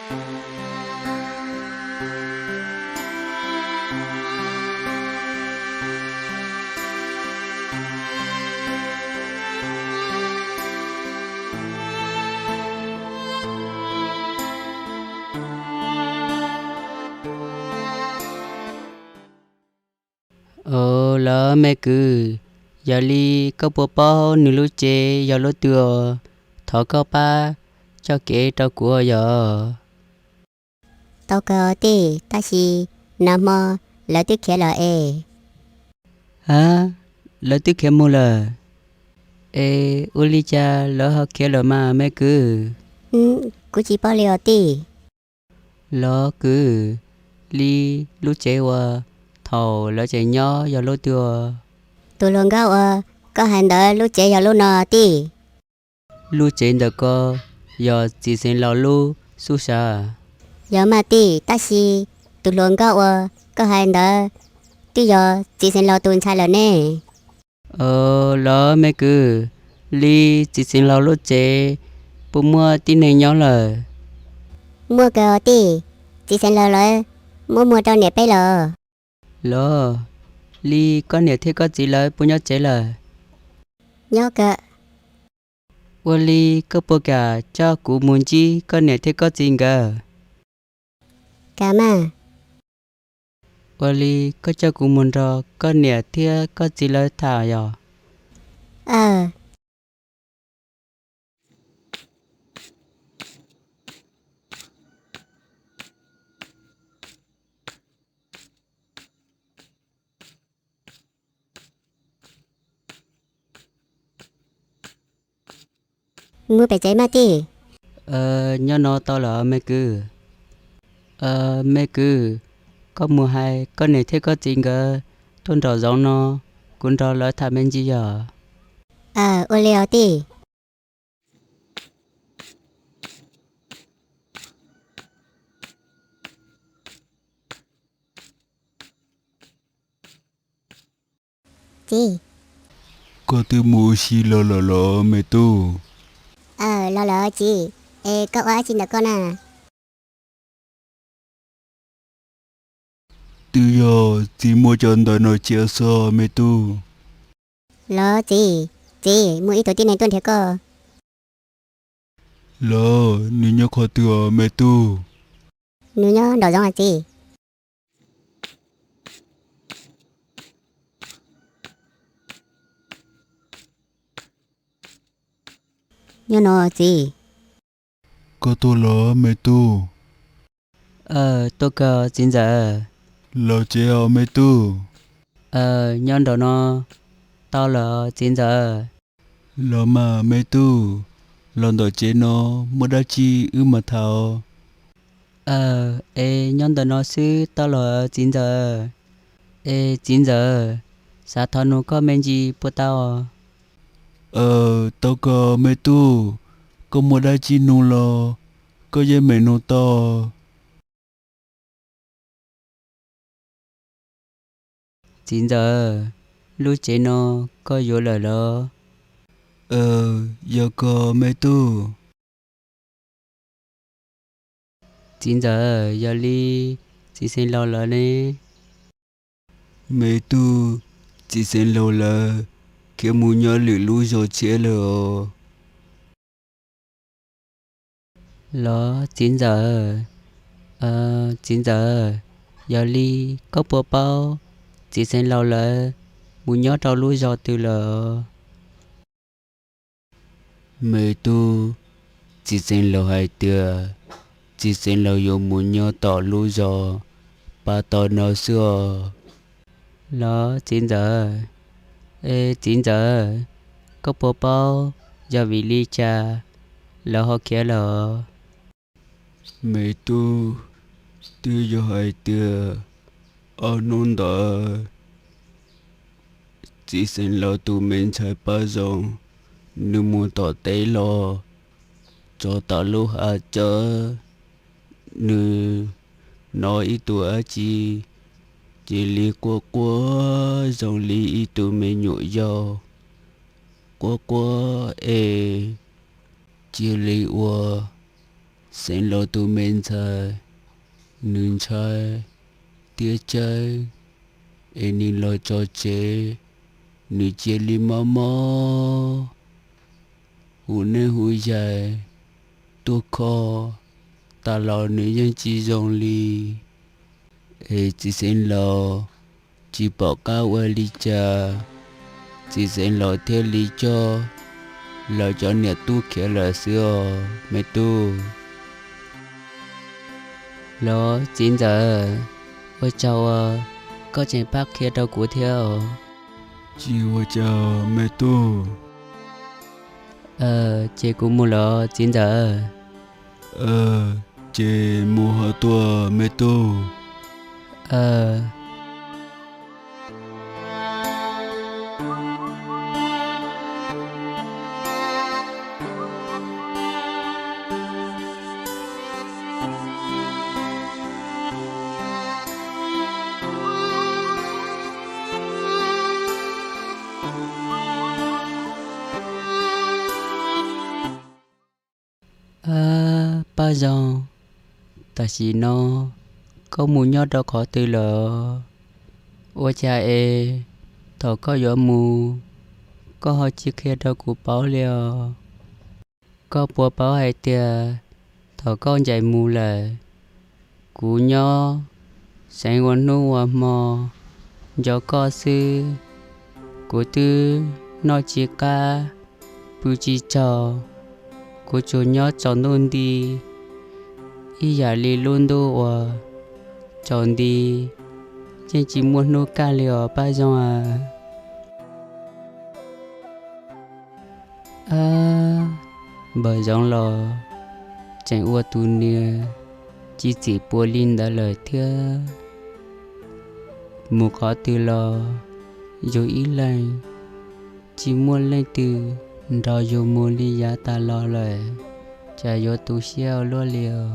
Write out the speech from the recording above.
Aub, lawv me kwv, yog li koj puas paub nws lub tsev yog lub twg os? Thov koj pab coj kev rau kuv yom. Tau kawg tij, tab sis nag hmo lawv twb khiav lawm es. Ha, lawv twb khiav mus lawm? Es ua li cas lawv ho khiav lawm mas me kwv? Kuv tsis paub li os tij. Los kwv, li lub tsev uas thaum lawv tseem nyob yog lub twg? Tus hluas nkauj uas koj hais ntawd lub tsev yog lub no tij. Lub tsev ntawm ko yog txiv xeev laus lub xub sav? Yog mas tij, tab sis tus hluas nkauj uas koj hais ntawd twb yog txiv xeev laus tus ntxhais lawm ne. Aub, los me kwv, li txiv xeev laus lub tsev puas muaj tib neeg nyob lawm? Muaj kawg os tij, txiv xeev laus lawv muab muag rau niam peb lawm. Los, li koj niam thiab koj txiv lawv puas nyob tsev lawm? Nyob kawg. Ua li koj puas kam coj kuv mus ntsib koj niam thiab koj txiv nkawd? Kam mas. Ua li koj coj kuv mus nrog koj niam thiab koj txiv lawv tham yom? Mus pem tsev mas tij. Nyob no tau lawm me kwv. Me kwv, koj mus hais koj niam thiab koj txiv nkawd tuaj nraum zoov no, kuv nrog lawv tham me ntsis yom. Ua li os tij. Txiv, koj twb mus ua si los lawm los me tub? Los lawm txiv, es koj ua dab tsi ntawm koj na? Twb yog txiv muab cov ntawv no cia xwb me tub. Los txiv, txiv, muaj ib tug tib neeg tuaj nrhiav koj. Los nws nyob qhov twg os me tub? Nws nyob nraum zoov txiv. Nyob no txiv. Koj tuaj los me tub? Tuaj kawg txiv ntxawm. Los tsev os me tub. Nyob nraum no tau lawm txiv ntxawm. Los mas me tub, los ntawm tsev no muaj dab tsi wb mam tham os. Es nyob ntawm no xwb tau lawm txiv ntxawm. Es txiv ntxawm, xav thov nug koj me ntsis puas tau? Tau kawg me tub, koj muaj dab tsi nug los, koj yeej meem nug tau. Txiv ntxawm, lub tsev no koj yuav lawm los? Yog kawg me tub. Txiv ntxawm, yog li txiv xeev laus lawv ne? Me tub, txiv xeev laus lawv khiav mus nyob lwm lub zos tshiab lawm os. Los txiv ntxawm, txiv ntxawm, yog li koj puas paub txiv xeev laus lawv mus nyob rau lub zos twg lawm? Me tub, txiv xeev laus hais tias txiv xeev laus yuav mus nyob tom lub zos pab tom no xwb os. Los txiv ntxawm, es txiv ntxawm, koj puas paub yog vim li cas lawv ho khiav lawm? Me tub, twb yog hais tias ob hnub ntawd txiv xeev laus tus me ntxhais pab zoo, nws mus tom teb los txog tom lub hav tsawb, nws hnov ib tug dab tsi cia li quaj quaj zoo li ib tug me nyuam yaus quaj quaj es cia li ua Xeev Laus tus me ntxhais, nws ntshai thiab tsawb, es nws los txog tsev, nws cia li mob mob, hu neeb hu yaig tuaj kho tas los nws yeej tsis zoo li. Es txiv Xeev Laus tsis pom qab ua li cas, txiv Xeev Laus thiaj li coj lawv cov niam tub khiav lawm xwb os me tub. Los txiv ntxawm, ua tsaug uas koj tseem pab qhia rau kuv thiab os. Tsis ua cas me tub. Ces kuv mus los txiv ntxawm. Ces mus ho tuaj me tub. Paj Zoo, tam sim no koj mus nyob rau qhov twg lawm? Ua cas es thaum koj yuav mus, koj ho tsis qhia rau kuv paub li os? Koj puas paub hais tias thaum koj ncaim mus lawm, kuv nyob seev ua hnub ua hmo nco koj xwb. Kuv twb noj tsis qab, pw tsis tsaug, kuv tsuas nyob tsaus ntuj nti ib yam li lub ntuj uas tsaus nti, yeej tsis muaj hnub kaj li os Paj Zoo a. Npawg Zoov los tseem ua tus niam tsis txim puas li ntawd lawm thiab. Mus qhov twg los yug ib leeg, tsis muaj leej twg nrog yug mus li yav tas los lawm, cas yuav tu siab ua luaj li os.